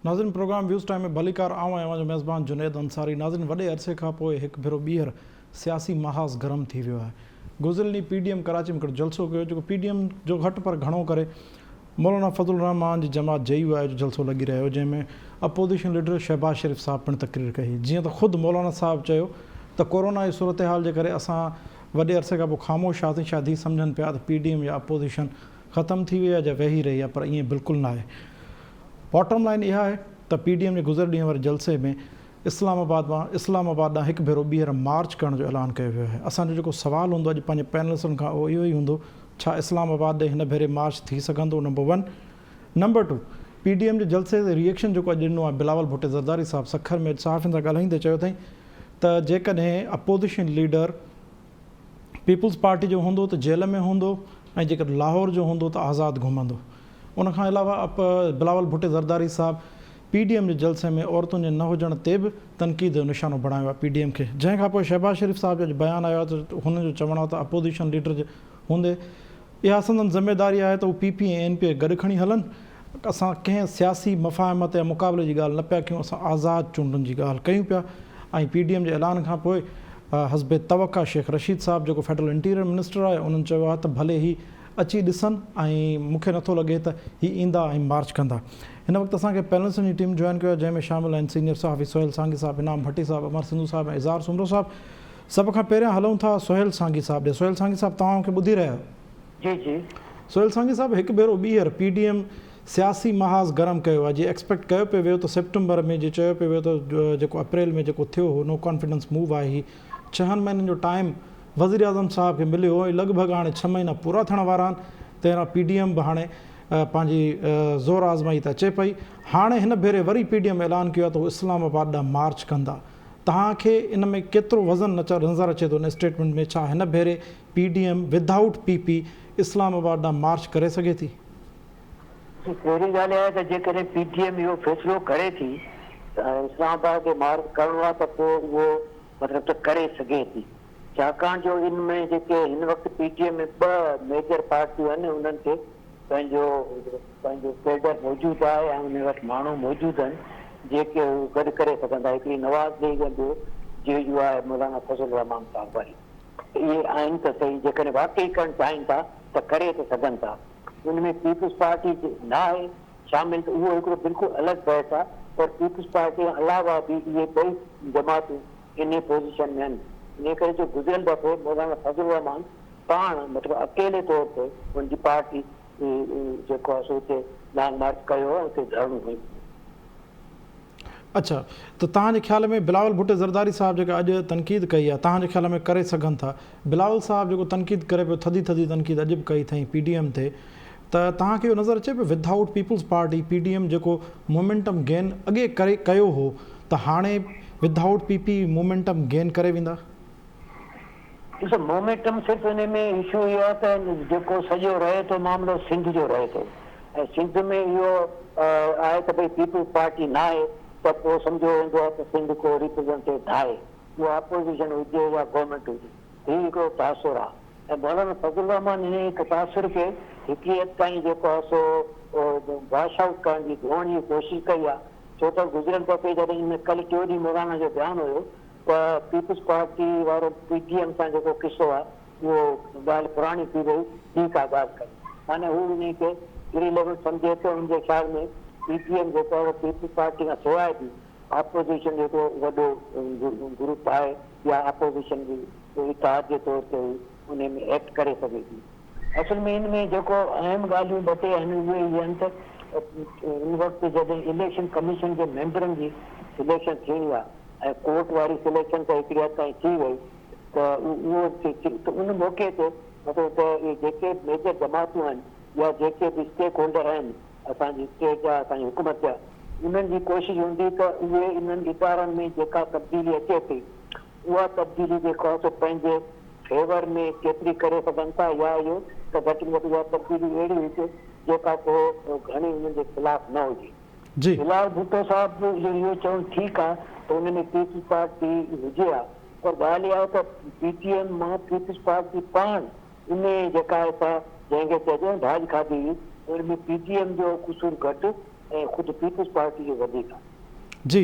ناظرين programme waves time ۾ ڀليڪار آئون آهيان اوهان جو ميزبان جنيد انصاري ناظرين وڏي عرصي کان پوء هڪ ڀيرو ٻيهر سياسي محاذ گرم ٿي ويو آهي گذريل ڏينهن پي ڊي ايم ڪراچي ۾ هڪڙو جلسو ڪيو جيڪو پي ڊي ايم جو گهٽ پر گهڻو ڪري مولانا فضل الرحمان جي جماعت جي يو آء جو جلسو لڳي رهيو هو جنهن ۾ اپوزيشن ليڊر شهباز شريف صاحب پڻ تقرير ڪئي جيئن ته خود مولانا صاحب چيو ته ڪورونا جي صورتحال جي ڪري اسان وڏي عرصي کان پوء خاموش هئاسين شايد هي سمجهن پيا ته پي ڊي ايم يا اپوزيشن ختم ٿي وئي آهي يا ويهي رهي آهي پر ائين بلڪل ناهي باٽم لائين اها آهي ته پي ڊي ايم جي گذريل ڏينهن واري جلسي ۾ اسلام آباد مان اسلام آباد ڏانهن هڪ ڀيرو ٻيهر مارچ ڪرڻ جو اعلان ڪيو ويو آهي. اسان جو جيڪو سوال هوندو اڄ پنهنجي پينلسٽن کان اهو اهو ئي هوندو ڇا اسلام آباد ڏي هن ڀيري مارچ ٿي سگهندو number one number two P D M جي جلسي تي ريئيڪشن جيڪو اڄ ڏنو آهي بلاول ڀٽي زرداري صاحب سکر ۾ اڄ صحافين سان ڳالهائيندي چيو اٿائين ته جيڪڏهن اپوزيشن ليڊر پيپلز پارٽي جو هوندو ته جيل ۾ هوندو ۽ جيڪڏهن لاهور جو هوندو ته آزاد گهمندو. ان کان علاوه اپ بلاول ڀٽي زرداري صاحب پي ڊي ايم جي جلسي ۾ عورتن جي نه هجڻ تي به تنقيد جو نشانو بڻايو آهي پي ڊي ايم کي جنهن کان پوء شهباز شريف صاحب جو اڄ بيان آيو آهي ته هن جو چوڻ آهي ته اپوزيشن ليڊر جي هوندي اها سندن ذميواري آهي ته هو پي پي ۽ اين پي کي گڏ کڻي هلن اسان ڪنهن سياسي مفاهمت يا مقابلي جي ڳالهه نه پيا ڪيون، اسان آزاد چونڊن جي ڳالهه ڪيون پيا ۽ پي ڊي ايم جي اعلان کان پوء حسب توقع شيخ رشيد صاحب جيڪو فيڊرل انٽيريئر منسٽر آهي انهن چيو آهي ته ڀلي هي اچي ڏسن ۽ مون کي نٿو لڳي ته هي ايندا ۽ مارچ ڪندا. هن وقت اسان کي پينلسن جي ٽيم جوائن ڪيو آهي جنهن ۾ شامل آهن سينيئر صحافي سهيل سانگي صاحب، انعام ڀٽي صاحب، امر سنڌو صاحب ۽ اظهار سومرو صاحب. سڀ کان پهريان هلون ٿا سهيل سانگي صاحب ڏي. سهيل سانگي صاحب توهان مون کي ٻڌي رهيا آهيو؟ جي جي. سهيل سانگي صاحب هڪ ڀيرو ٻيهر پي ڊي ايم سياسي محاذ گرم ڪيو آهي جي ايڪسپيڪٽ ڪيو پيو ويو ته سيپٽمبر ۾ جي چيو پيو ويو ته جيڪو اپريل ۾ جيڪو ٿيو هو نو ڪانفيڊنس موو آهي هي ڇهن مهينن جو ٽائيم وزيراعظم صاحب کي مليو هو ۽ لڳ ڀڳ هاڻي ڇهه مهينا پورا ٿيڻ وارا آهن تنهن را پي ڊي ايم به هاڻي پنهنجي زور آزمائي ته اچي پئي هاڻي هن ڀيري وري پي ڊي ايم اعلان ڪيو آهي ته هو اسلام آباد ڏانهن مارچ ڪندا توهان کي ان ۾ ڪيترو وزن نظر اچي ٿو ان اسٽيٽمينٽ ۾ ڇا هن ڀيري P D M without P P Islamabad ڏانهن مارچ ڪري سگهي ٿي؟ جي پهرين ڳالهه اها آهي ته جيڪڏهن پي ڊي ايم اهو فيصلو ڪري ٿي ته اسلام آباد ڏي مارچ ڪرڻو آهي ته پوء اهو مطلب ته ڪري سگهي ٿي ڇاڪاڻ جو ان ۾ جيڪي هن وقت پي ڊي ايم ۾ ٻه ميجر پارٽيون آهن انهن کي پنهنجو پنهنجو ڪيڊر موجود آهي ۽ انهن وٽ ماڻهو موجود آهن جيڪي هو گڏ ڪري سگهن ٿا هڪڙي نواز ليگ ۽ ٻيو جي يو آء مولانا فضل الرحمان صاحب واري. اهي آهن ته سهي جيڪڏهن واقعي ڪرڻ چاهين ٿا ته ڪري ته سگهن ٿا. ان ۾ پيپلز پارٽي نه آهي شامل ته اهو هڪڙو بلڪل الڳ بحث آهي پر پيپلز پارٽي کان علاوه به اهي ٻئي جماعتون انهي پوزيشن ۾ آهن. انهي ڪري جو گذريل دفعي مولانا فضل الرحمان پاڻ مطلب اڪيلي طور تي ان جي پارٽي جيڪو آهي سو اتي لانگ مارچ ڪيو هو ۽ اتي ڌرڻو هنيو هو. اڇا ته توهان جي خيال ۾ بلاول ڀٽي زرداري صاحب جيڪا اڄ تنقيد ڪئي آهي توهان جي خيال ۾ ڪري سگهن ٿا بلاول صاحب جيڪو تنقيد ڪري پيو ٿڌي ٿڌي تنقيد اڄ به ڪئي اٿئين پي ڊي ايم تي ته توهان کي اهو نظر اچي پيو without Peoples Party P D M جيڪو مومينٽم گين اڳي ڪري ڪيو هو ته هاڻي without P P momentum gain ڪري ويندا؟ ڏسو مومينٽم صرف ان ۾ اشو اهو آهي ته جيڪو سڄو رهي ٿو معاملو سنڌ جو رهي ٿو ۽ سنڌ ۾ اهو آهي ته ڀئي پيپلز پارٽي ناهي ته پوء سمجهيو ويندو آهي ته سنڌ ڪو ريپريزنٽيٽ ناهي اها اپوزيشن هجي يا گورنمينٽ هجي هي هڪڙو تاثر آهي ۽ مولانا فضل الرحمان انهي هڪ تاثر کي هڪڙي حد تائين جيڪو آهي سو واش آئوٽ ڪرڻ جي ڌوئڻ جي ڪوشش ڪئي آهي ڇو ته گذريل دفعي جڏهن ان ڪلهه ٽيون ڏينهن مولانا جو بيان هيو ته پيپلز پارٽي وارو پي ٽي ايم سان جيڪو قصو آهي اهو ڳالهه پراڻي ٿي وئي ٻي ڪا ڳالهه ڪري معنيٰ هو انهي کي Irrelevant سمجهي ٿو ان جي خيال ۾ پي ٽي ايم جيڪو آهي اهو پيپلز پارٽي کان سواء به اپوزيشن جو هڪڙو وڏو گروپ آهي يا اپوزيشن جي اتحاد جي طور تي هو انهي ۾ ايڪٽ ڪري سگهي ٿي. اصل ۾ ان ۾ جيڪو اهم ڳالهيون ٻه ٽي آهن اهي اهي آهن ته ان وقت جڏهن اليڪشن ڪميشن جي ميمبرن جي سليڪشن ٿيڻي آهي ۽ ڪورٽ واري سليڪشن ته هڪڙي حد تائين ٿي وئي ته اهو ته ان موقعي تي مطلب ته اهي جيڪي به ميجر جماعتون آهن يا جيڪي به اسٽيڪ هولڊر آهن اسان جي اسٽيٽ جا اسان جي حڪومت جا انهن جي ڪوشش هوندي ته اهي انهن ادارن ۾ جيڪا تبديلي اچي ٿي اها تبديلي جيڪو آهي سو پنهنجي فيور ۾ ڪيتري ڪري سگهن ٿا يا اهو ته گهٽ ۾ گهٽ اها تبديلي اهڙي هجي جيڪا ڪو گهڻي انهن جي خلاف نه هجي. جي. بلاول ڀٽو صاحب جو اهو چوڻ ٺيڪ آهي ته ان ۾ پيپلز پارٽي هجي ها پر ڳالهه اها آهي ته پي ٽي ايم مان پيپلز پارٽي پاڻ انهي جيڪا آهي سا جنهن کي چئجي نه ڀاڄ کاڌي هئي ان ۾ پي ٽي ايم جو قصور گهٽ ۽ خود پيپلز پارٽي جو وڌيڪ آهي. جي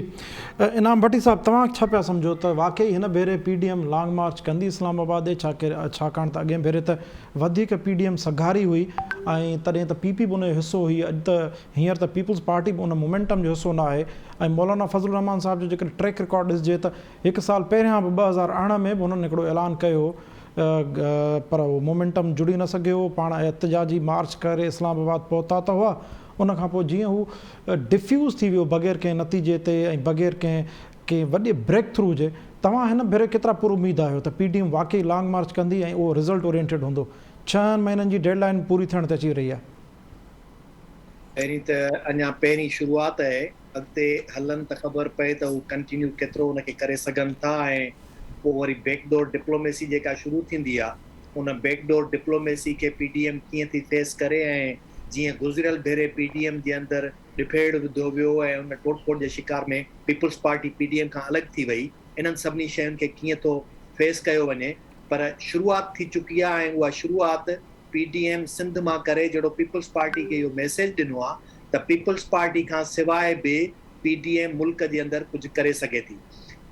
انعام ڀٽي صاحب توهان ڇا پيا سمجهو ته واقعي هن ڀيري P D M long march ڪندي اسلام آباد ڏي ڇاڪاڻ ته اڳئين ڀيري ته وڌيڪ پي ڊي ايم سگهاري هئي ۽ تڏهن ته پي پي به ان جو حصو هئي اڄ ته هينئر ته پيپلز پارٽي به ان مومينٽم جو حصو نه آهي ۽ مولانا فضل الرحمان صاحب جو جيڪڏهن ٽريڪ رڪارڊ ڏسجي ته هڪ سال پهريان به 2018 ۾ به هنن هڪڙو اعلان ڪيو هو پر اهو مومينٽم جڙي نه سگهيو هو پاڻ احتجاجي مارچ ڪري اسلام آباد پهتا ته هئا ان کان پوء جيئن هو ڊفيوز ٿي ويو بغير ڪنهن نتيجي تي ۽ بغير ڪنهن ڪنهن وڏي بريڪ ٿرو جي، توهان هن ڀيري ڪيترا پر اميد آهيو ته پي ڊي ايم واقعي لانگ مارچ ڪندي ۽ اهو رزلٽ اورينٽيڊ هوندو؟ ڇهن مهينن جي ڊيڊ لائين پوري ٿيڻ تي اچي رهي آهي. پهرين ته اڃا پهرين شروعات آهي، اڳتي هلن ته خبر پئي ته هو ڪنٽينيو ڪيترو ان کي ڪري سگهن ٿا ۽ پوء وري بيڪ ڊور ڊپلوميسي جيڪا شروع ٿيندي آهي ان بيڪ ڊور ڊپلوميسي کي پي ڊي ايم ڪيئن ٿي فيس ڪري ۽ جيئن گذريل ڀيري پي ڊي ايم جي اندر ڏڦيڙ وڌو ويو ۽ ان ٽوٽ ڦوٽ جي شڪار ۾ peoples party P D M کان الڳ ٿي وئي، انهن سڀني شين کي ڪيئن ٿو فيس ڪيو وڃي پر شروعات ٿي چڪي آهي ۽ اها شروعات پي ڊي ايم سنڌ مان ڪري جهڙو پيپلز پارٽي کي اهو ميسيج ڏنو آهي ته پيپلز پارٽي کان سواء به پي ڊي ايم ملڪ جي اندر ڪجهه ڪري سگهي ٿي.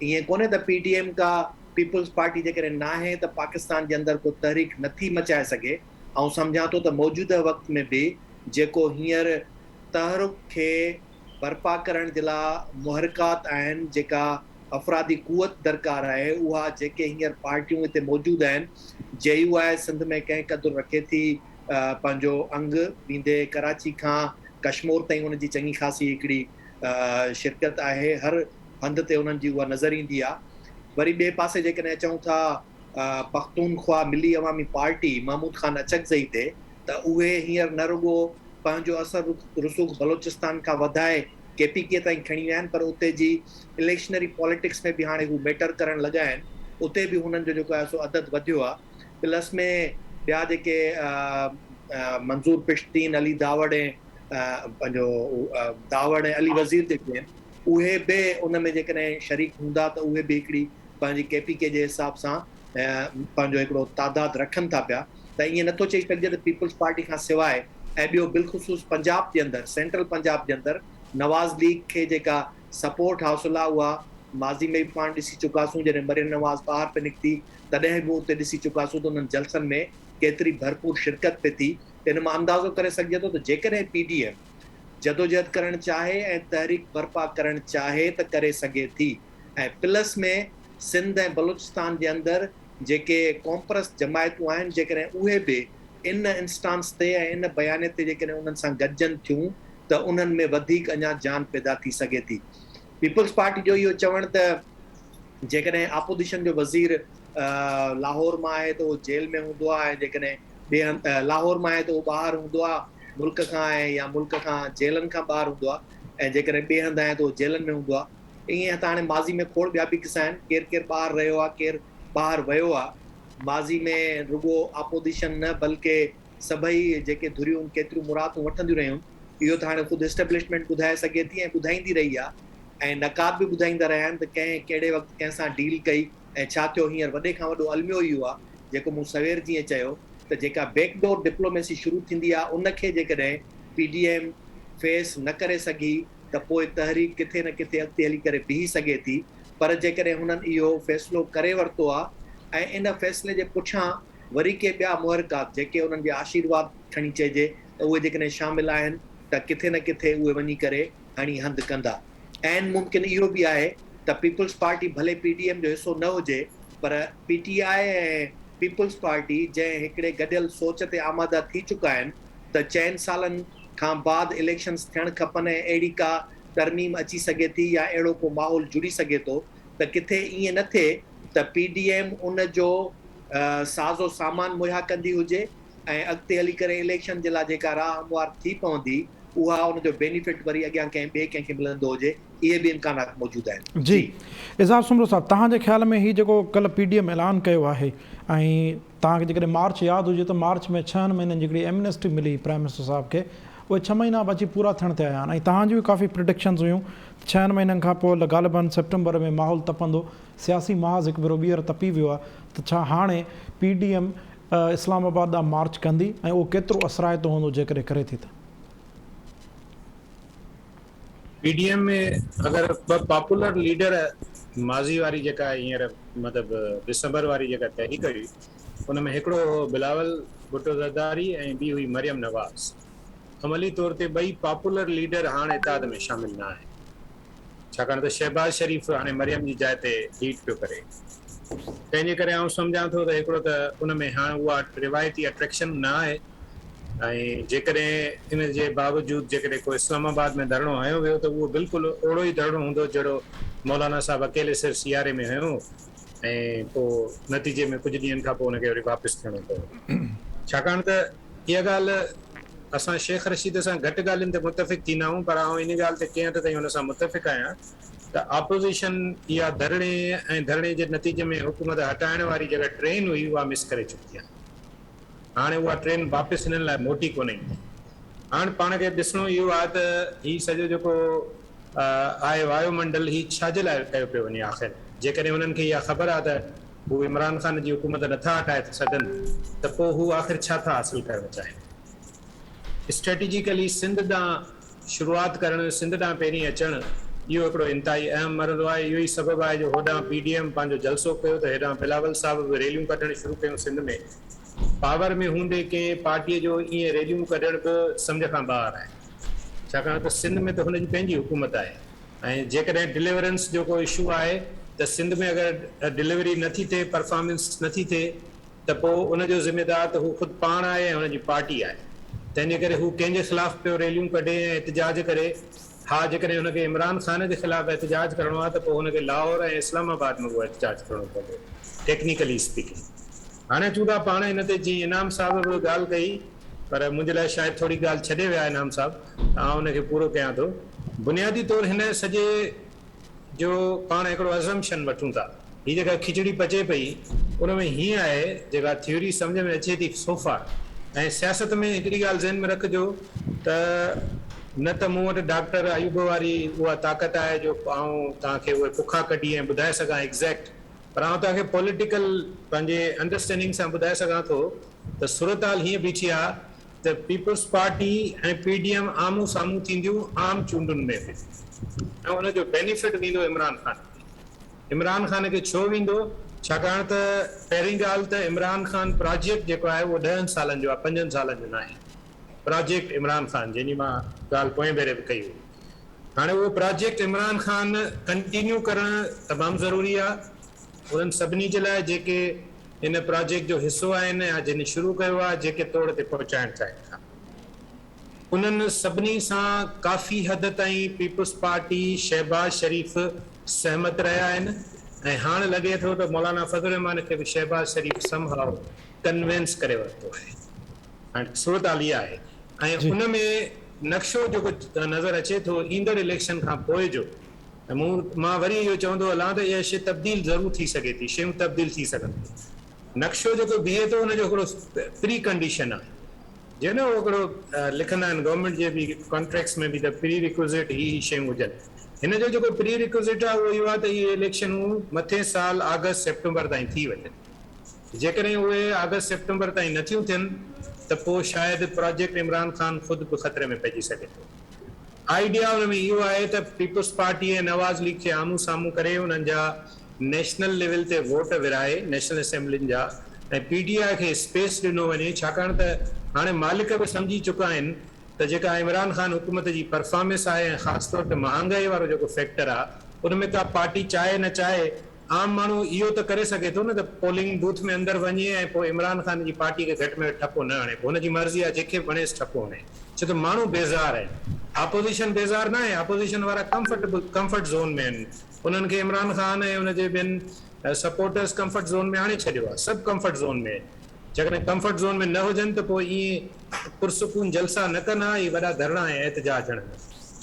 ائين ڪونهي ته پي ڊي ايم ڪا پيپلز پارٽي جيڪڏهن ناهي ته پاڪستان جي اندر ڪو تحريڪ نٿي مچائي سگهي. آئون سمجهان ٿو ته موجوده وقت ۾ به جيڪو هينئر تحرڪ کي برپا ڪرڻ جي لاء محرڪات آهن، جيڪا افرادي قوت درڪار آهي، اها جيڪي هينئر پارٽيون هتي موجود آهن، جي يو آء سنڌ ۾ ڪنهن قدر رکي ٿي پنهنجو انگ، ويندي ڪراچي کان ڪشمور تائين ان جي چڱي خاصي هڪڙي شرڪت آهي، هر هنڌ تي انهن جي اها نظر ايندي آهي. وري ٻئي پاسي جيڪڏهن اچون ٿا پختونخوا ملي عوامي پارٽي محمود خان اچڪزئي تي ته اهي هينئر نه رڳو پنهنجو اثر رسوخ بلوچستان کان وڌائي ڪي پي ڪي تائين کڻي ويا آهن پر اتي جي اليڪشنري پاليٽڪس ۾ به هاڻي هو ميٽر ڪرڻ لڳا آهن اتي به هنن جو جيڪو آهي سو عدد وڌيو آهي پلس ۾ ٻيا جيڪي منظور پشتين علي داوڙ ۽ پنهنجو داوڙ ۽ علي وزير جيڪي آهن اهي به ان ۾ جيڪڏهن شريڪ هوندا ته اهي به هڪڙي پنهنجي ڪي پي ڪي جي حساب سان پنهنجو هڪڙو تعداد رکن ٿا پيا ته ائين نٿو چئي سگهجي ته پيپلز پارٽي کان سواء ۽ ٻيو بالخصوص پنجاب جي اندر سينٽرل پنجاب جي اندر نواز ليگ کي جيڪا سپورٽ حاصل آهي اها ماضي ۾ به پاڻ ڏسي چڪاسون جڏهن مريم نواز ٻاهر پئي نڪتي تڏهن به اتي ڏسي چڪاسون ته انهن جلسن ۾ ڪيتري ڀرپور شرڪت پئي ٿي ته ان مان اندازو ڪري سگهجي ٿو ته جيڪڏهن پي ڊي ايم جدوجهد ڪرڻ چاهي ۽ تحريڪ برپا ڪرڻ چاهي ته ڪري سگهي ٿي. ۽ پلس ۾ سنڌ ۽ بلوچستان جي اندر جيڪي قومپرست جماعتون آهن جيڪڏهن اهي به ان انسٽانس تي ۽ ان بيانيي تي جيڪڏهن انهن سان گڏجن ٿيون ته انهن ۾ وڌيڪ اڃا جان پيدا ٿي سگهي ٿي. پيپلز پارٽي جو اهو چوڻ ته جيڪڏهن آپوزيشن جو وزير لاهور مان آهي ته اهو جيل ۾ هوندو آهي ۽ جيڪڏهن ٻئي هنڌ لاهور مان آهي ته اهو ٻاهر هوندو آهي ملڪ کان ۽ يا ملڪ کان جيلن کان ٻاهر هوندو آهي ۽ جيڪڏهن ٻئي هنڌ آهي ته اهو جيلن ۾ هوندو آهي. ائين ته هاڻي ماضي ۾ کوڙ ٻيا به قصا آهن، ڪير ڪير ٻاهر رهيو آهي، ڪير ٻاهر ويو آهي. ماضي ۾ رڳو آپوزيشن نه بلڪه سڀئي جيڪي ڌريون ڪيتريون مراعتون وٺنديون رهيون، اهو ته هاڻي خود اسٽيبلشمينٽ ٻڌائي سگهي ٿي ۽ ٻڌائيندي رهي آهي ۽ نقاد به ٻڌائيندا رهيا آهن ته ڪنهن ڪهڙي وقت ڪنهن سان ڊيل ڪئي ۽ ڇا ٿيو. هينئر وڏي کان وڏو الميو اهو آهي جيڪو مون سوير جيئن چيو ته جيڪا بيڪ ڊور ڊپلوميسي شروع ٿيندي آهي ان کي جيڪڏهن پي ڊي ايم فيس نه ڪري سگهي ته پوء تحريڪ ڪٿي نه ڪٿي اڳتي هلي ڪري بيهي سگهي ٿي پر جيڪڏهن هنن اهو فيصلو ڪري ورتو آ ۽ ان فيصلي جي پٺيان وري ڪي ٻيا محرڪات جيڪي انهن جي آشيرواد کڻي چئجي ته اهي جيڪڏهن شامل آهن ته ڪٿي نه ڪٿي اهي وڃي ڪري هڻي هنڌ ڪندا. عين ممڪن اهو به آهي ته پيپلز پارٽي ڀلي پي ڊي ايم جو حصو نه هجي پر P T I ۽ peoples party جنهن هڪڙي گڏيل سوچ تي آماده ٿي چڪا آهن ته چئن سالن کان بعد اليڪشنز ٿيڻ کپن ۽ اهڙي ڪا ترميم اچي سگهي ٿي يا اهڙو ڪو ماحول جڙي سگهي ٿو ته ڪٿي ائين نه ٿئي ته پي ڊي ايم ان جو ساز و سامان مهيا ڪندي هجي ۽ اڳتي هلي ڪري اليڪشن جي لاء جيڪا راهه هموار ٿي پوندي اها ان جو بينيفٽ وري اڳيان ڪنهن ٻئي ڪنهن کي ملندو هجي اهي به امڪانات موجود آهن. جي اظهار سومرو صاحب توهان جي خيال ۾ هي جيڪو ڪلهه پي ڊي ايم اعلان ڪيو آهي ۽ توهان کي جيڪڏهن مارچ ياد هجي ته مارچ ۾ ڇهن مهينن جي هڪڙي ايمنسٽي ملي پرائم منسٽر صاحب کي اهي ڇهه مهينا به اچي پورا ٿيڻ تي آيا آهن ۽ توهان جون به ڪافي پرڊڪشنز هيون ته ڇهن مهينن کان پوء غالباً سيپٽمبر ۾ ماحول تپندو سياسي محاذ هڪ ڀيرو ٻيهر تپي ويو آهي ته ڇا هاڻي پي ڊي ايم اسلام آباد ڏانهن مارچ ڪندي ۽ اهو ڪيترو اثرائتو هوندو جيڪڏهن ڪري ٿي ته؟ پي ڊي ايم ۾ اگر ٻه پاپولر ليڊر ماضي واري جيڪا هينئر مطلب ڊسمبر واري جيڪا تحريڪ هئي ان ۾ هڪڙو هو بلاول ڀٽو زرداري ۽ ٻي هئي مريم نواز عملي طور تي ٻئي پاپولر ليڊر هاڻ اتحاد ۾ شامل نه آهن ڇاڪاڻ ته شهباز شريف هاڻي مريم جي جاء تي ليڊ پيو ڪري تنهن جي ڪري آئون سمجهان ٿو ته هڪڙو ته ان ۾ هاڻ اها روايتي اٽريڪشن نه آهي ۽ جيڪڏهن ان جي باوجود جيڪڏهن ڪو اسلام آباد ۾ ڌرڻو هنيو ويو ته اهو بلڪل اوڙو ئي ڌرڻو هوندو جهڙو مولانا صاحب اڪيلي سر سياري ۾ هنيو ۽ پوء نتيجي ۾ ڪجهه ڏينهن کان پوء ان کي وري واپس ٿيڻو پيو. ڇاڪاڻ ته اها ڳالهه اسان شيخ رشيد سان گهٽ ڳالهين تي متفق ٿيندا آهيون پر آئون ان ڳالهه تي ڪنهن حد تائين هن سان متفق آهيان ته آپوزيشن اها ڌرڻي ۽ ڌرڻي جي نتيجي ۾ حڪومت هٽائڻ واري جيڪا ٽرين هئي اها مس ڪري چڪي آهي. هاڻي اها ٽرين واپس هنن لاء موٽي ڪونه ايندي. هاڻ پاڻ کي ڏسڻو اهو آهي ته هي سڄو جيڪو آهي وايو منڊل هي ڇا جي لاء ڪيو پيو وڃي آخر جيڪڏهن هنن کي اها خبر آهي ته هو عمران خان جي حڪومت نٿا هٽائي سگهن ته پوء هو آخر ڇا ٿا حاصل ڪرڻ چاهين. اسٽريٽجيڪلي سنڌ ڏانهن شروعات ڪرڻ، سنڌ ڏانهن پهرين اچڻ، اهو هڪڙو انتهائي اهم مرحلو آهي. اهو ئي سبب آهي جو هوڏانهن پي ڊي ايم پنهنجو جلسو ڪيو ته هيڏانهن بلاول صاحب به ريليون ڪڍڻ شروع ڪيون سنڌ ۾ پاور ۾ هوندي ڪنهن پارٽيء جو ائين ريليون ڪڍڻ به سمجهه کان ٻاهر آهي. ڇاڪاڻ ته سنڌ ۾ ته هن جي پنهنجي حڪومت آهي ۽ جيڪڏهن ڊليورنس جو ڪو اشو آهي ته سنڌ ۾ اگر ڊليوري نٿي ٿئي، پرفارمنس نٿي ٿئي ته پوء ان جو ذميدار ته هو خود پاڻ آهي ۽ هن جي پارٽي آهي. تنهن جي ڪري هو ڪنهن جي خلاف پيو ريليون ڪڍي ۽ احتجاج ڪري. ها جيڪڏهن هن کي عمران خان جي خلاف احتجاج ڪرڻو آهي ته پوء هن کي لاهور ۽ اسلام آباد ۾ اهو احتجاج ڪرڻو پوندو. Technically speaking. هاڻي اچون ٿا پاڻ ان تي جيئن انعام صاحب به ڳالهه ڪئي پر منهنجي لاء شايد ٿوري ڳالهه ڇڏي ويا انعام صاحب ته آئون ان کي پورو ڪيان ٿو. بنيادي طور هن سڄي جو پاڻ هڪڙو ازمپشن وٺون ٿا. هي جيڪا کچڙي پچي پئي ان ۾ هيئن آهي جيڪا ٿيوري سمجهه ۾ اچي ٿي سو فار ۽ سياست ۾ هڪڙي ڳالهه ذهن ۾ رکجو ته نه ته مون وٽ ڊاڪٽر ايوب واري اها طاقت آهي جو آئون توهان کي اهي پکا ڪڍي ۽ ٻڌائي سگهان ايگزيڪٽ پر آئون توهان کي پوليٽيڪل پنهنجي انڊرسٽينڊنگ سان ٻڌائي سگهان ٿو ته صورتحال هيئن بيٺي آهي ته peoples party ۽ P D M آمهون سامهون ٿينديون عام چونڊن ۾ به ۽ ان جو بينيفٽ ويندو عمران خان کي. عمران خان کي ڇو ويندو؟ ڇاڪاڻ ته پهرين ڳالهه ته عمران خان پراجيڪٽ جيڪو آهي اهو ڏهن سالن جو آهي پنجن سالن جو ناهي. پراجيڪٽ عمران خان جنهن جي مان ڳالهه پوئين ڀيري به ڪئي هئي. هاڻي اهو پراجيڪٽ عمران خان ڪنٽينيو ڪرڻ تمام ضروري آهي انهن سڀني جي لاء جيڪي ان پراجيڪٽ جو حصو آهن يا جن شروع ڪيو آهي جيڪي توڙ تي پهچائڻ چاهين ٿا انهن سڀني سان ڪافي حد تائين پيپلز پارٽي شهباز شريف سهمت رهيا آهن ۽ هاڻ لڳي ٿو ته مولانا فضل الرحمان کي به شهباز شريف سم هاء ڪنوينس ڪري ورتو آهي هاڻ صورتحال اها آهي ۽ ان ۾ نقشو جيڪو نظر اچي ٿو ايندڙ اليڪشن کان پوء جو ۽ مون مان وري اهو چوندو هلان ته اها شيء تبديل ضرور ٿي سگهي ٿي، شيون تبديل ٿي سگهن ٿيون. نقشو جيڪو بيهي ٿو ان جو هڪڙو پري ڪنڊيشن آهي. جيئن نه اهو هڪڙو لکندا آهن گورنمينٽ جي به ڪانٽريڪٽس ۾ به ته پري ريڪوزٽ هي هي شيون هجن. هن جو جيڪو پري ريڪوزٽ آهي اهو اهو آهي ته اهي اليڪشنون مٿين سال آگسٽ سيپٽمبر تائين ٿي وڃن. جيڪڏهن اهي آگسٽ سيپٽمبر تائين نه ٿيون ٿين ته پوء شايد پراجيڪٽ عمران خان خود به خطري ۾ پئجي سگهي ٿو. آئيڊيا ان ۾ اهو آهي ته پيپلز پارٽي ۽ نواز ليگ کي آمهون سامهون ڪري انهن جا نيشنل ليول تي ووٽ ورهائي نيشنل اسيمبلين جا ۽ پي ٽي آء کي اسپيس ڏنو وڃي ڇاڪاڻ ته هاڻي مالڪ به سمجهي چڪا آهن ته جيڪا عمران خان حڪومت جي پرفارمنس آهي ۽ خاص طور تي مهانگائي وارو جيڪو فيڪٽر آهي ان ۾ ڪا پارٽي چاهي نه چاهي عام ماڻهو اهو ته ڪري سگهي ٿو نه ته پولنگ بوٿ ۾ اندر وڃي ۽ پوء عمران خان جي پارٽي کي گهٽ ۾ گهٽ ٺپو نه هڻي پوء هن جي مرضي آهي جنهن کي به وڻيس ٺپو هڻي ڇو ته ماڻهو بيزار آهن آپوزيشن بيزار نه آهي آپوزيشن وارا ڪمفرٽيبل ڪمفرٽ زون ۾ آهن انهن کي عمران خان ۽ ان جي ٻين سپورٽرز ڪمفرٽ زون ۾ آڻي ڇڏيو آهي سڀ ڪمفرٽ زون ۾ آهن جيڪڏهن ڪمفرٽ زون ۾ نه هجن ته پوء ائين پرسڪون جلسا نه ڪن ها اهي وڏا ڌرڻا ۽ احتجاج هڻن ها.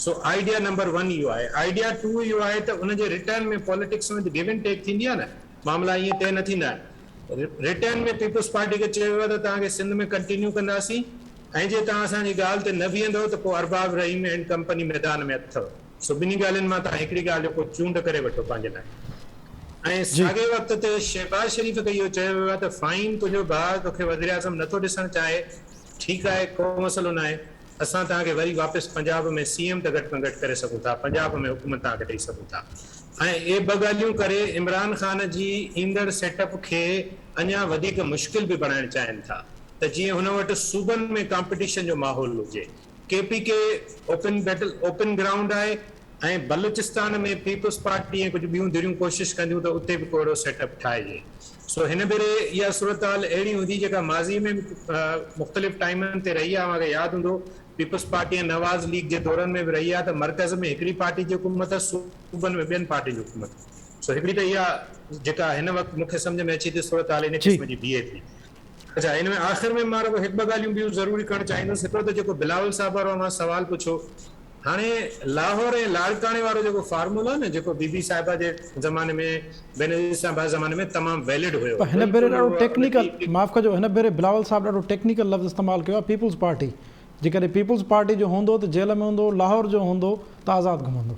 سو آئيڊيا نمبر ون اهو آهي. آئيڊيا ٽو اهو آهي ته ان جي رٽرن ۾ پاليٽڪس ۾ ته گيو اينڊ ٽيڪ ٿيندي آهي نه، معاملا ائين طئي نه ٿيندا آهن. رٽرن ۾ پيپلز پارٽي کي چيو ويو آهي ته توهان کي سنڌ ۾ ڪنٽينيو ڪنداسين ۽ جي توهان اسان جي ڳالهه تي نه بيهندؤ ته پوء ارباب رحيم اينڊ ڪمپني ميدان ۾ اٿئو. سو ٻنهي ڳالهين مان توهان هڪڙي ڳالهه جو ڪو چونڊ ڪري وٺو پنهنجي لاء. ۽ ساڳئي وقت تي شهباز شريف کي اهو چيو ويو آهي ته فائن تنهنجو ڀاء توکي وزيراعظم نٿو ڏسڻ چاهي، ٺيڪ آهي ڪو مسئلو ناهي. اسان توهان کي وري واپس پنجاب ۾ سي ايم ته گهٽ ۾ گهٽ ڪري سگهون ٿا، پنجاب ۾ حڪومت توهان کي ڏئي سگهون ٿا ۽ اهي ٻه ڳالهيون ڪري عمران خان جي ايندڙ سيٽ اپ کي اڃا وڌيڪ مشڪل به بڻائڻ چاهين ٿا ته جيئن هن وٽ صوبن ۾ ڪامپٽيشن جو ماحول هجي. K P K open battle open ground آهي ۽ بلوچستان ۾ پيپلز پارٽي ۽ ڪجهه ٻيون ڌريون ڪوشش ڪنديون ته اتي به ڪو اهڙو سيٽ اپ ٺاهجي. سو هن ڀيري اها صورتحال اهڙي هوندي جيڪا ماضي ۾ به مختلف ٽائيمن تي رهي آهي. اوهان کي ياد هوندو پيپلز پارٽي ۽ نواز ليگ جي دورن ۾ به رهي آهي ته مرڪز ۾ هڪڙي پارٽي جي حڪومت صوبن ۾ ٻين پارٽين جي حڪومت. سو هڪڙي ته اها جيڪا هن وقت مون کي سمجهه ۾ اچي ٿي صورتحال ان قسم جي بيهي ٿي. اڇا ان ۾ آخر ۾ مان رڳو هڪ ٻه ڳالهيون ٻيون ضروري ڪرڻ چاهيندس هڪڙو ته جيڪو بلاول صاحب وارو اوهان سوال پڇيو هاڻي لاهور ۽ لاڙڪاڻي وارو جيڪو فارمولو آهي نه جيڪو بي بي صاحبه جي زماني ۾ بينظير صاحبه جي زماني ۾ تمام ويلڊ هيو پر هن ڀيري ڏاڍو ٽيڪنيڪل معاف ڪجو هن ڀيري بلاول صاحب ڏاڍو ٽيڪنيڪل لفظ استعمال ڪيو آهي پيپلز پارٽي جيڪڏهن پيپلز پارٽي جو هوندو ته جيل ۾ هوندو لاهور جو هوندو ته آزاد گهمندو.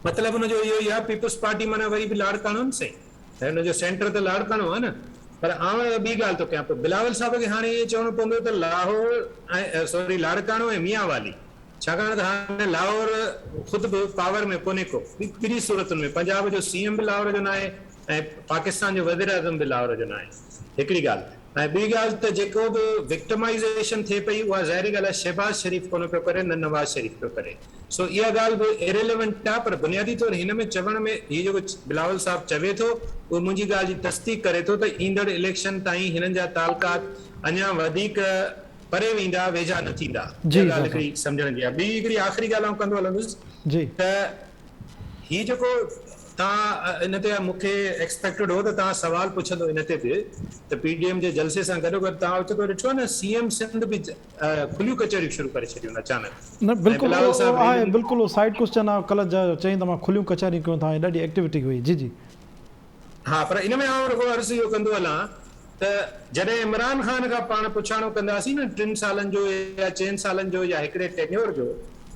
مطلب ان جو اهو ئي آهي پيپلز پارٽي معنيٰ وري به لاڙڪاڻو نه سائين. ۽ ان جو سينٽر ته لاڙڪاڻو آهي نه پر آئون اها ٻي ڳالهه ٿو ڪيان پيو بلاول صاحب کي هاڻي ائين چوڻو پوندو ته لاهور ۽ سوري لاڙڪاڻو ۽ ميان والي ڇاڪاڻ ته هاڻي لاهور خود به پاور ۾ ڪونهي ڪو ٻنهي صورتن ۾ پنجاب جو سي ايم به لاهور جو ناهي ۽ پاڪستان جو وزيراعظم به لاهور جو ناهي هڪڙي ڳالهه ۽ ٻي ڳالهه ته جيڪو به وڪٽمائيزيشن ٿئي پئي اها ظاهري ڳالهه آهي شهباز شريف ڪونه پيو ڪري نه نواز شريف پيو ڪري سو اها ڳالهه به Irrelevant آهي پر بنيادي طور هن ۾ چوڻ ۾ هي جيڪو بلاول صاحب چوي ٿو اهو منهنجي ڳالهه جي تصديق ڪري ٿو ته ايندڙ اليڪشن تائين هنن جا تعلقات اڃا وڌيڪ پري ويندا ويجها نه ٿيندا اها ڳالهه هڪڙي سمجهڻ جي آهي ٻي هڪڙي آخري ڳالهه آئون ڪندو هلندس ته هي جيڪو توهان ان تي مون کي ايڪسپيڪٽيڊ هو ته توهان سوال پڇندو ان تي به ته پي ڊي ايم جي جلسي سان گڏوگڏ توهان اوچتو ڏٺو آهي نه سي ايم سنڌ به کليون ڪچهريون شروع ڪري ڇڏيون آهن اچانڪ نه ۽ بلڪل بلاول اهو صاحب آهي ريلين بلڪل اهو سائيڊ ڪوسچن آهي ڪلهه جا چئين ته مان کليون ڪچهريون ڪيون ٿا ۽ ڏاڍي ايڪٽيوٽي هئي جي جي. ها پر ان ۾ آئون رڳو عرض اهو ڪندو هلان ته جڏهن عمران خان کان پاڻ پڇاڻو ڪنداسين نه ٽن سالن جو يا چئن سالن جو يا هڪڙي ٽينيور جو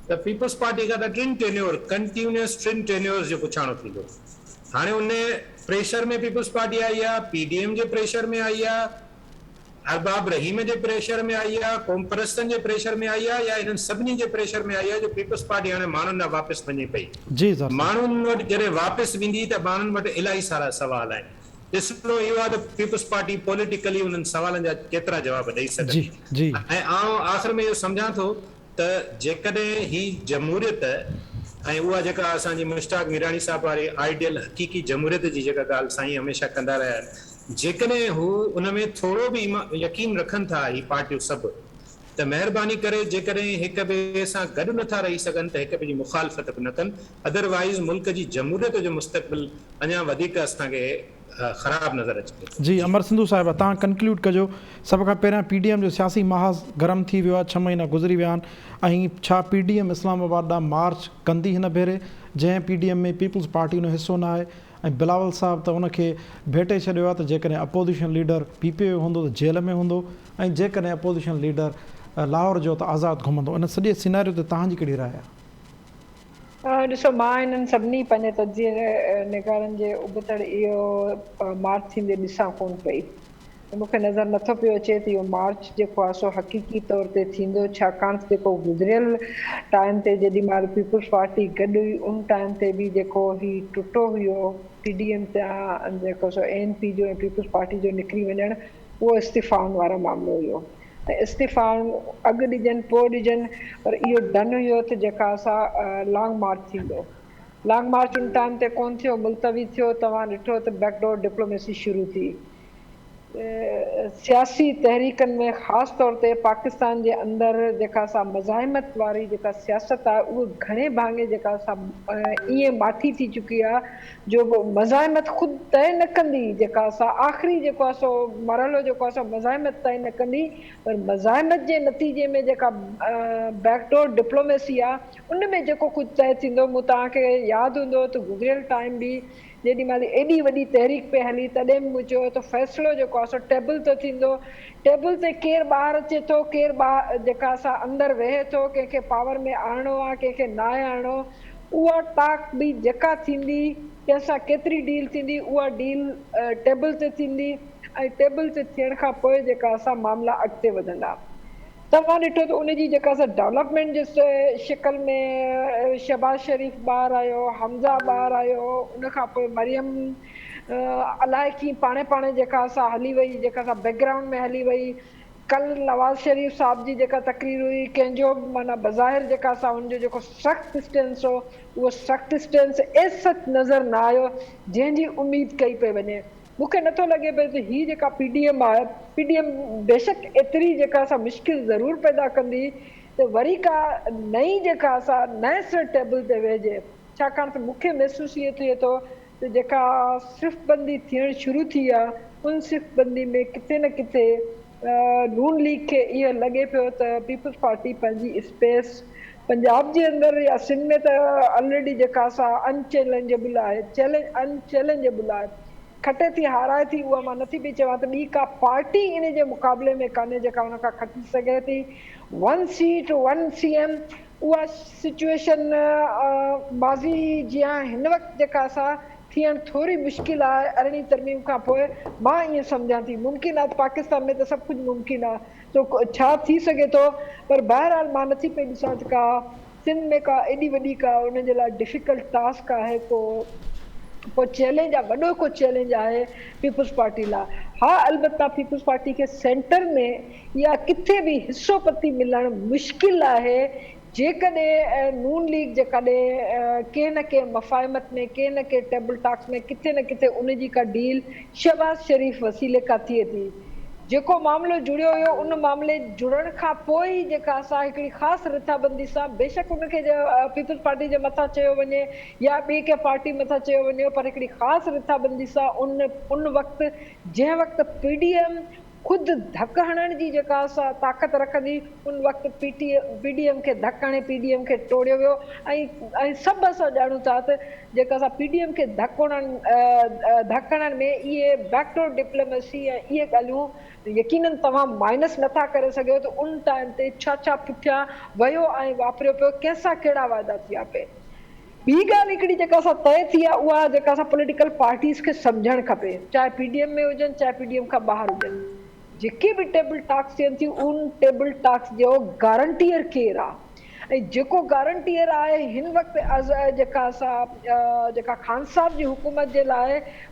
ته پيپلز پارٽي کان ته ٽن ٽينيور ڪنٽيونيوس ٽن ٽينيورز جو پڇاڻو ٿيندو. هاڻي ان پريشر ۾ پيپلز پارٽي آئي آ، پي ڊي ايم جي پريشر ۾ آئي آ، ارباب رحيم جي پريشر ۾ آئي آ، قومپرستن جي پريشر ۾ آئي آ يا انهن سڀني جي پريشر ۾ آئي آ جو پيپلز پارٽي هاڻي ماڻهن ڏانهن واپس وڃي پئي. جي سر. ماڻهن وٽ جڏهن واپس ويندي ته ماڻهن وٽ الاهي سارا سوال آهن. ڏسڻو اهو آهي ته پيپلز پارٽي پوليٽيڪلي انهن سوالن جا ڪيترا جواب ڏئي جي سگهندي. جي. ۽ آئون آخر ۾ اهو سمجهان ٿو ته جيڪڏهن هي جمهوريت ۽ اها جيڪا اسان جي مشتاق ميراڻي صاحب واري آئيڊيل حقيقي جمهوريت جي جيڪا ڳالهه سائين هميشه ڪندا رهيا آهن جيڪڏهن هو ان ۾ ٿورو به يقين رکن ٿا هي پارٽيون سڀ ته مهرباني ڪري جيڪڏهن هڪ ٻئي سان گڏ نٿا رهي سگهن ته هڪ ٻئي جي مخالفت به نه ڪن ادر وائيز ملڪ جي جمهوريت جو مستقبل اڃا وڌيڪ اسان کي خراب نظر اچي ٿو. جي امر سنڌو صاحب توهان ڪنڪلوڊ ڪجو سڀ کان پهريان پي ڊي ايم جو سياسي محاذ گرم ٿي ويو آهي ڇهه مهينا گذري ويا آهن ۽ ڇا پي ڊي ايم اسلام آباد ڏانهن مارچ ڪندي هن ڀيري جنهن P D M ۾ peoples party ان جو حصو نه آهي ۽ بلاول صاحب ته ان کي ڀيٽي ڇڏيو آهي ته جيڪڏهن اپوزيشن ليڊر پي پي جو هوندو ته جيل ۾ هوندو ۽ جيڪڏهن اپوزيشن ليڊر لاهور جو ته آزاد گهمندو ان سڄي سيناريو تي توهان جي ڪهڙي راء آهي؟ ڏسو مان انهن سڀني پنهنجي تجزيي نگارن جي ابتڙ اهو مارچ ٿيندي ڏسان ڪونه پئي ۽ مون کي نظر نٿو پيو اچي ته اهو مارچ جيڪو آهي سو حقيقي طور تي ٿيندو ڇاڪاڻ ته جيڪو گذريل ٽائيم تي جيڏي مهل پيپلز پارٽي گڏ هئي ان ٽائيم تي به جيڪو هي ٽٽو هيو پي ڊي ايم تان جيڪو سو اي اين پي جو ۽ پيپلز پارٽي جو نڪري وڃڻ اهو استعيفائن وارو معاملو هيو ۽ استعيفائون اڳ ڏجن پوء ڏجن پر اهو ڊن هيو ته جيڪا سا لانگ مارچ ٿيندو. لانگ مارچ ان ٽائيم تي ڪونه ٿيو، ملتوي ٿيو، توهان ڏٺو ته بيڪ ڊور ڊپلوميسي شروع ٿي. سياسي تحريڪن ۾ خاص طور تي پاڪستان جي اندر جيڪا سا مزاحمت واري جيڪا سياست آهي اهو گهڻي ڀاڱي جيڪا سا ائين ماٺي ٿي چڪي آهي جو مزاحمت خود طئي نه ڪندي جيڪا سا آخري جيڪو آهي سو مرحلو جيڪو آهي سو مزاحمت طئي نه ڪندي پر مزاحمت جي نتيجي ۾ جيڪا بيڪ ڊور ڊپلوميسي آهي ان ۾ جيڪو ڪجهه طئي ٿيندو مون توهان کي ياد هوندو ته گذريل ٽائيم به جيڏي مهل ايڏي وڏي تحريڪ پئي هلي تڏهن به مون چيو ته فيصلو جيڪو آهي سو ٽيبل تي ٿيندو ٽيبل تي ڪير ٻاهر اچي ٿو ڪير جيڪا سا اندر ويهي ٿو ڪنهن کي پاور ۾ آڻڻو آهي ڪنهن کي ناهي آڻڻو اها ٽاڪ به جيڪا ٿيندي، ڪنهن سان ڪيتري ڊيل ٿيندي، اها ڊيل ٽيبل تي ٿيندي ۽ ٽيبل تي ٿيڻ کان پوء جيڪا سا معاملا اڳتي وڌندا. توهان ڏٺو ته ان جي جيڪا سا ڊولپمينٽ جي شڪل ۾ شهباز شريف ٻاهر آيو، حمزه ٻاهر آيو، ان کان پوء مريم الائي ڪيئن پاڻهي پاڻهي جيڪا سا هلي وئي، جيڪا سا بيڪ گرائونڊ ۾ هلي وئي. ڪلهه نواز شريف صاحب جي جيڪا تقرير هئي، ڪنهن جو به معنيٰ بظاهر جيڪا سا ان جو جيڪو سخت اسٽينس هو، اهو سخت اسٽينس ايز سچ نظر نه آيو، جنهن جي اميد ڪئي پئي وڃي. مون کي نٿو لڳي پيو ته هي جيڪا پي ڊي ايم آهي، پي ڊي ايم بيشڪ ايتري جيڪا سا مشڪل ضرور پيدا ڪندي ته وري ڪا نئين جيڪا سا نئين سر ٽيبل تي ويهجي، ڇاڪاڻ ته مون کي محسوس ائين ٿئي ٿو ته جيڪا صف بندي ٿيڻ شروع ٿي آ ان صف بندي ۾ ڪٿي نه ڪٿي نون ليگ کي اهو لڳي پيو ته پيپلز پارٽي پنهنجي اسپيس پنجاب جي اندر يا سنڌ ۾ ته الريڊي جيڪا سا ان چئلينجبل آهي چئلينج ان چئلينجبل آهي کٽي ٿي هارائي ٿي اها مان نٿي پئي چوان ته ٻي ڪا پارٽي ان جي مقابلي ۾ ڪانهي جيڪا ان کان کٽي سگهي ٿي one seat one C M اها سچوئيشن ماضي جيان هن وقت جيڪا سا ٿيڻ ٿوري مشڪل آهي ارڙهين ترميم کان پوء مان ائين سمجهان ٿي ممڪن آهي ته پاڪستان ۾ ته سڀ ڪجهه ممڪن آهي سو ڇا ٿي سگهي ٿو پر بهرحال مان نٿي پئي ڏسان ته ڪا سنڌ ۾ ڪا ايڏي وڏي ڪا انهن جي لاء ڊفيڪلٽ ٽاسڪ آهي ڪو ڪو چئلينج آهي وڏو ڪو چئلينج آهي پيپلز پارٽي لاء ها البته پيپلز پارٽي کي سينٽر ۾ يا ڪٿي به حصو پتي ملڻ مشڪل آهي، جيڪڏهن نون ليگ جيڪڏهن ڪنهن نه ڪنهن مفاهمت ۾ ڪنهن نه ڪنهن ٽيبل ٽاڪس ۾ ڪٿي نه ڪٿي ان جي ڪا ڊيل شهباز شريف وسيلي ڪا ٿئي ٿي. جيڪو معاملو جڙيو هيو ان معاملي جڙڻ کان پوء ئي جيڪا سا هڪڙي خاص رٿابندي سان بيشڪ ان کي پيپلز پارٽي جي مٿان چيو وڃي يا ٻي ڪنهن پارٽي مٿان چيو وڃي پر هڪڙي خاص رٿابندي سان ان ان وقت جنهن وقت پي ڊي ايم خود ڌڪ هڻڻ جي جيڪا سا طاقت رکندي ان وقت پي ٽي پي ڊي ايم کي ڌڪ هڻي پي ڊي ايم کي ٽوڙيو ويو ۽ ۽ سڀ اسان ڄاڻون ٿا ته جيڪا سا پي ڊي ايم کي ڌڪ هڻڻ ڌڪ هڻڻ ۾ اهي بيڪ ڊور ڊپلوميسي ۽ اهي ڳالهيون يقينن توهان مائنس نٿا ڪري سگهو ته ان ٽائيم تي ڇا ڇا پٺيان ويو ۽ واپريو پيو ڪنهن سان ڪهڙا وعدا ٿيا پئي. ٻي ڳالهه هڪڙي جيڪا سا طئي ٿي آهي اها جيڪا سا پوليٽيڪل پارٽيز کي سمجهڻ کپي چاهي پي ڊي ايم ۾ هجن چاهي پي ڊي ايم کان ٻاهر هجن جيڪي به ٽيبل ٽاڪس ٿين ٿيون ان ٽيبل ٽاڪس جو گارنٽيئر ڪير آهي ۽ جيڪو گارنٽيئر آهي هن وقت جيڪا سا جيڪا خان صاحب جي حڪومت جي لاء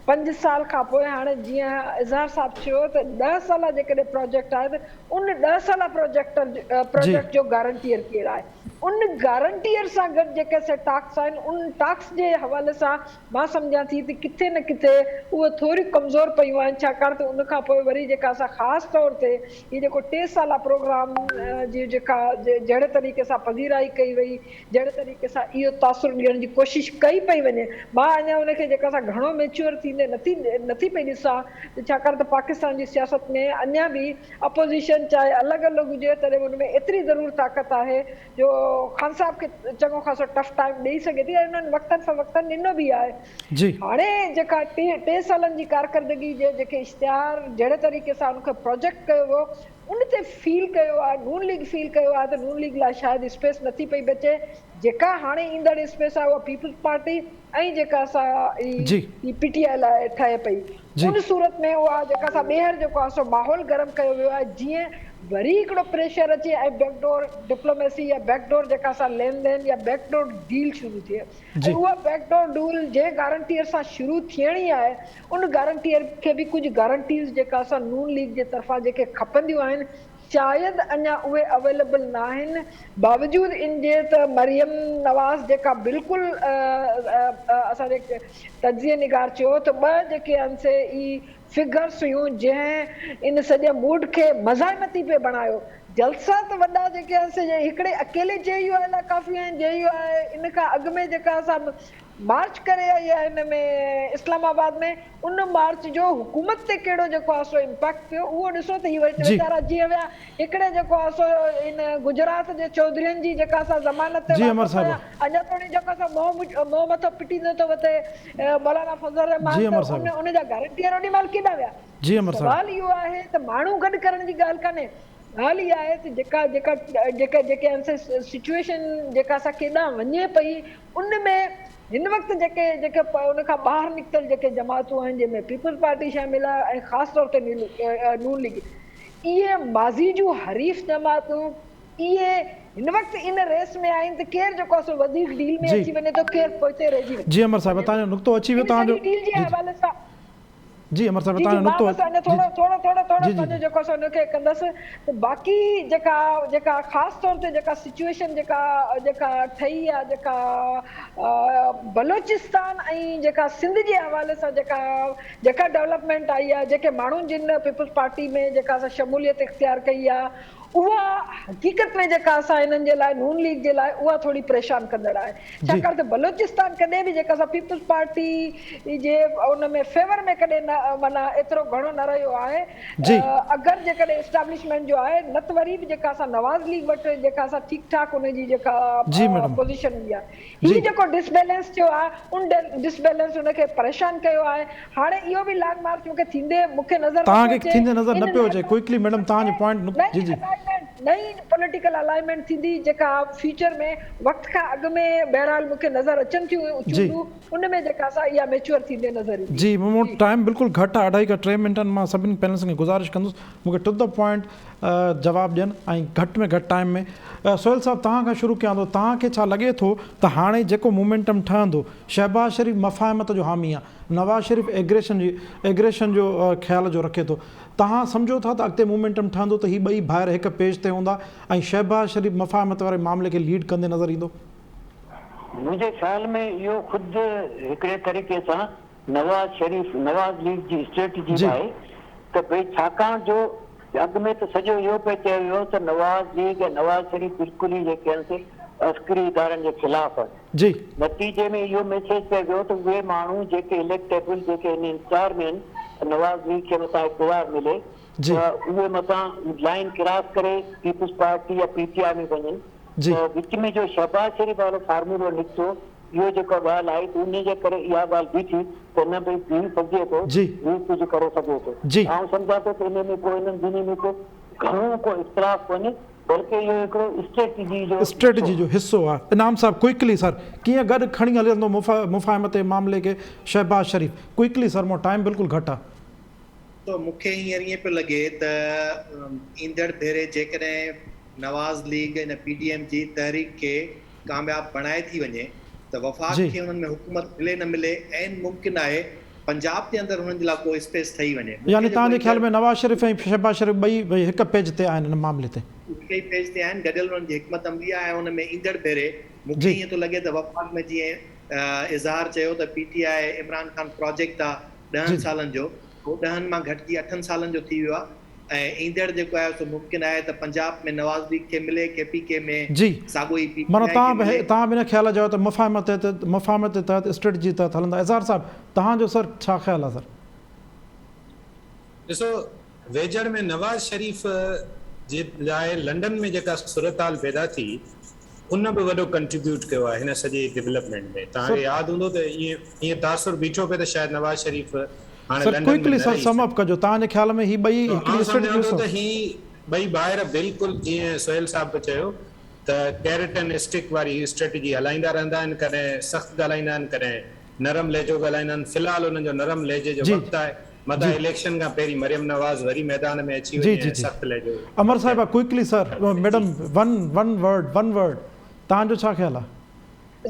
پنج سال کان پوء هاڻي جيئن اظهار صاحب چيو ته ڏهه سالا جيڪڏهن پراجيڪٽ آهي ته ان ڏهه سالا پراجيڪٽر پراجيڪٽ جو گارنٽيئر ڪير آهي؟ ان گارنٽيئر سان گڏ جيڪي سي ٽاڪس آهن ان ٽاڪس جي حوالي سان مان سمجهان ٿي ته ڪٿي نه ڪٿي اهي ٿوريون ڪمزور پيون آهن ڇاڪاڻ ته ان کان پوء وري جيڪا اسان خاص طور تي هي جيڪو ٽي سالا پروگرام جي جيڪا جهڙي طريقي سان پذيرائي ڪئي وئي جهڙي طريقي سان اهو تاثر ڏيڻ جي ڪوشش ڪئي پئي وڃي مان اڃا ان کي جيڪا سا گهڻو ميچوئر ٿيندي نٿي نٿي پئي ڏسان ته ڇاڪاڻ ته پاڪستان جي سياست ۾ اڃا به اپوزيشن چاهي الڳ الڳ هجي تڏهن به ان ۾ ايتري ضرور طاقت آهي جو خان صاحب کي چڱو خاصو ٽف ٽائيم ڏئي سگهي ٿي ۽ انهن وقتن فوقتن ڏنو به آهي. جي. هاڻي جيڪا ٽي سالن جي ڪارڪردگي جي جيڪي اشتهار جهڙي طريقي سان ان کي پروجيڪٽ ڪيو ويو ان تي فيل ڪيو آهي نون ليگ فيل ڪيو آهي ته نون ليگ لاء شايد اسپيس نٿي پئي بچي جيڪا هاڻي ايندڙ اسپيس آهي اها پيپلز پارٽي ۽ جيڪا سا هي پي ٽي آء لاء ٺهي پئي ان صورت ۾ اها جيڪا سا ٻيهر جيڪو آهي سو ماحول گرم ڪيو ويو آهي جيئن وري هڪڙو پريشر اچي ۽ بيڪ ڊور ڊپلوميسي يا بيڪ ڊور جيڪا سا لين دين يا بيڪ ڊور ڊيل شروع ٿئي ۽ اها بيڪ ڊور ڊول جنهن گارنٽيئر سان شروع ٿيڻي آهي ان گارنٽيئر کي به ڪجهه گارنٽيز جيڪا سا نون ليگ جي طرفان جيڪي کپنديون آهن شايد اڃا اهي اويليبل ناهن باوجود ان جي ته مريم نواز جيڪا بلڪل اسان جي تجزيي نگار چيو ته ٻه جيڪي آهن سي ئي فگرس هيون جنهن ان سڄي موڊ کي مزاحمتي پئي بڻايو. جلسا ته وڏا جيڪي آهن سي هڪڙي اڪيلي جي يو آء لاء ڪافي آهن، جي يو آء ان کان اڳ ۾ جيڪا سا مارچ ڪري آئي آهي هن ۾ اسلام آباد ۾ ان مارچ جو حڪومت تي ڪهڙو جيڪو آهي سو امپيڪٽ پيو اهو ڏسو ته هي ويچارا جيئن ويا هڪڙي جيڪو آهي سو ان گجرات جي چوڌرين جي جيڪا سا ضمانت تي واپس آيا اڃا توڻي جيڪو سو منهن مٿو پٽيندو ٿو وتي مولانا فضل الرحمان ته ان ان جا گارنٽيئر اوڏي مهل ڪيڏانهن ويا؟ سوال اهو آهي ته ماڻهو گڏ ڪرڻ جي ڳالهه ڪانهي، ڳالهه اها آهي ته جيڪا جيڪا جيڪا جيڪي سچوئيشن جيڪا سا ڪيڏانهن وڃي پئي ان ۾ هن وقت جيڪي جيڪي ان کان ٻاهر نڪتل جيڪي جماعتون آهن جنهن ۾ پيپلز پارٽي شامل آهي ۽ خاص طور تي نون ليگ اهي ماضي جون حريف جماعتون اهي هن وقت ان ريس ۾ آهن ته ڪير جيڪو آهي سو وڌيڪ ڊيل ۾ اچي وڃي ٿو ڪير پوئتي رهجي وڃي جي امر صاحب توهان جو نقطو اچي ويو ان توهان جو سڄي ڊيل جي جي حوالي سان جي امر صاحب جي توهان جي جو مان نقطو بس اڃا جي ٿورو ٿورو ٿورو ٿورو جي جي پنهنجو جيڪو سو ان کي ڪندس ته باقي جيڪا جيڪا خاص طور تي جيڪا سچوئيشن جيڪا جيڪا ٺهي آ جيڪا بلوچستان ۽ جيڪا سنڌ جي حوالي سان جيڪا جيڪا ڊولپمينٽ آئي آ جيڪي ماڻهن جن پيپلز پارٽي ۾ جيڪا سا شموليت اختيار ڪئي آ اها حقيقت ۾ جيڪا اسان انهن جي لاء نون ليگ جي لاء اها ٿوري پريشان ڪندڙ آهي ڇاڪاڻ ته بلوچستان ڪڏهن به جيڪا سا پيپلز پارٽي جي ان ۾ فيور ۾ ڪڏهن نه معنيٰ ايترو گهڻو نه رهيو آهي اگر جيڪڏهن اسٽيبلشمينٽ جو آهي نه ته وري به جيڪا سا نواز ليگ وٽ جيڪا سا ٺيڪ ٺاڪ ان جي جيڪا پوزيشن هوندي آهي هي جيڪو ڊس بيلنس ٿيو آهي ان ڊس بيلنس ان کي پريشان ڪيو آهي هاڻي اهو به لانگ مارچ مون کي ٿيندي مون کي نظر توهان نٿو کي اچي ٿيندي نظر ان نه پيو اچي ڪوئڪلي ميڊم توهان جو پوائنٽ جي نئين جي الائنمينٽ نئين پوليٽيڪل الائنمينٽ ٿيندي جيڪا فيوچر ۾ وقت کان اڳ ۾ بهرحال مون کي نظر اچن ٿيون جي چونڊون ان ۾ جيڪا سا اها ميچوئر ٿيندي نظر ايندي جي مون وٽ جي. ٽائيم بلڪل گهٽ آهي اڍائي کان ٽي منٽن مان سڀني پينلسن کي گذارش ڪندس مون کي ٽو the point جواب ڏين ۽ گهٽ ۾ گهٽ ٽائيم ۾ سهيل صاحب توهان کان شروع ڪيان ٿو توهان کي ڇا لڳي ٿو ته هاڻي جيڪو مومينٽم ٺهندو شهباز شريف مفاهمت جو حامي آهي نواز شريف ايگريشن جي ايگريشن جو خيال جو رکي ٿو توهان سمجهو ٿا ته اڳتي مومينٽم ٺهندو ته هي ٻئي ڀائر هڪ پيج تي هوندا ۽ شهباز شريف مفاهمت واري معاملي کي ليڊ ڪندي نظر ايندو؟ منهنجي خيال ۾ اهو خود هڪڙي طريقي سان نواز شريف نواز ليگ جي اسٽريٽجي به آهي ته ڀئي ڇاڪاڻ جو اڳ ۾ ته سڄو اهو پئي چيو ويو ته نواز ليگ ۽ نواز شريف بلڪل ئي جيڪي آهن سي عسڪري ادارن جي خلاف آهن. نتيجي ۾ اهو ميسيج پئي ويو ته اهي ماڻهو جيڪي اليڪٽيبل جيڪي ان انتظار ۾ آهن ته نواز ليگ کي متان اقتدار ملي ته اهي متان لائين ڪراس ڪري پيپلز پارٽي يا پي ٽي آء ۾ وڃن ته وچ ۾ جو شهباز شريف وارو فارمولو نڪتو اهو جيڪا ڳالهه آئي ته انهي جي ڪري اها ڳالهه بيٺي ته نه ڀئي بيهي سگهجي ٿو، هو ڪجهه ڪري سگهي ٿو. آئون سمجهان ٿو ته انهي ۾ ڪو انهن ٻنهي ۾ ڪو گهڻو ڪو اختلاف ڪونهي بلڪه اهو هڪڙو اسٽريٽجي جو اسٽريٽجي جو حصو آهي. انعام صاحب ڪوئڪلي سر ڪيئن گڏ کڻي هلندو مفاهمت جي معاملي کي شهباز شريف ڪوئڪلي سر مون ٽائيم بلڪل گهٽ آهي. تو مون کي هينئر ائين پيو لڳي ته ايندڙ ڀيري جيڪڏهن نواز ليگ ان پي ڊي ايم جي تحريڪ کي ڪامياب بڻائي ٿي وڃي ته وفاق کي انهن ۾ حڪومت ملي نه ملي عين ممڪن آهي پنجاب جي اندر انهن جي لاء ڪو اسپيس ٺهي وڃي. مون کي يعني جيڪو توهان جي خيال ايندڙ ۾ نواز شريف ۽ شهباز شريف ٻئي ٻئي هڪ پيج تي آهن ان معاملي تي. هڪ ئي پيج تي آهن گڏيل انهن جي حڪمت عملي آهي ۽ ان ۾ ايندڙ ڀيري مون کي ائين ٿو لڳي ته وفاق ۾ جيئن اظهار چيو ته P T I Imran Khan project آ ڏهن سالن جو اهو ڏهن مان گهٽجي اٺن سالن جو ٿي ويو آ ۽ ايندڙ جيڪو آهي سو ممڪن آهي ته پنجاب ۾ نواز ليگ کي ملي، ڪي پي ڪي ۾ ساڳيو ئي پي ٽي معنيٰ آء کي توهان به ملي. توهان به ان خيال جا آهيو ته مفاهمت تحت مفاهمت تحت اسٽريٽجي تحت هلندا. اظهار صاحب توهان جو سر ڇا خيال آهي سر؟ ڏسو ويجهڙ ۾ نواز شريف جي لاء لنڊن ۾ جيڪا صورتحال پيدا ٿي ان به وڏو ڪنٽريبيوٽ ڪيو آهي هن سڄي ڊولپمينٽ ۾ توهان کي ياد هوندو ته ائين ائين تاثر بيٺو پئي ته شايد نواز شريف هاڻي سر لنڊن ۾ ڪوئڪلي نه سر رهي سم سگهي. اپ ڪجو توهان جي خيال ۾ هي ٻئي سو هڪڙي آئون اسٽريٽجي سمجهان ٿو سو. ته هي ٻئي ڀائر بلڪل جيئن سهيل صاحب به چيو ته ڪيرٽ اينڊ اسٽڪ واري اسٽريٽجي هلائيندا رهندا آهن ڪڏهن سخت ڳالهائيندا آهن ڪڏهن نرم لهجو ڳالهائيندا آهن في الحال انهن جو نرم لهجي جو وقت آهي متان اليڪشن کان پهرين مريم نواز وري ميدان ۾ اچي وڃي ۽ سخت لهجو امر صاحبه quickly sir madam one one word one word توهان جو ڇا خيال آهي.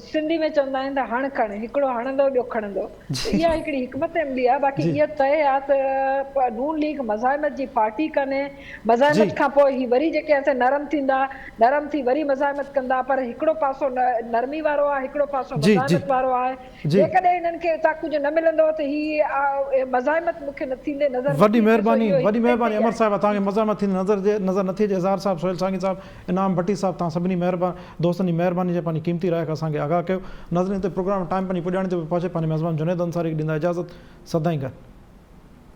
سنڌي ۾ چوندا آهن ته هڻ کڻ، هڪڙو هڻندو ٻيو کڻندو ته اها هڪڙي حڪمت عملي آهي باقي اها طئي آهي ته نون ليگ مزاحمت جي پارٽي ڪانهي، مزاحمت کان پوء هي وري جيڪي آهن سي نرم ٿيندا، نرم ٿي وري مزاحمت ڪندا پر هڪڙو پاسو نرمي وارو آهي هڪڙو پاسو مزاحمت وارو آهي، جيڪڏهن هنن کي اتان ڪجهه نه ملندو ته هي مزاحمت مون کي نه ٿيندي نظر وڏي نٿي اچي سو مهرباني اهو وڏي هڪ مهرباني پيج امر آهي. صاحب توهان کي مزاحمت ٿيندي نظر نظر نٿي اچي اظهار صاحب سهيل سانگي صاحب انعام ڀٽي صاحب توهان سڀني مهربان دوستن جي مهرباني جنهن پنهنجي قيمتي راء کي اسان کي آگاهه ڪيو ناظرين هتي پروگرام ٽائيم پنهنجي پڄاڻي تي پيو پهچي پنهنجي ميزبان جنيد انصاري کي ڏيندا اجازت سدائين گڏ.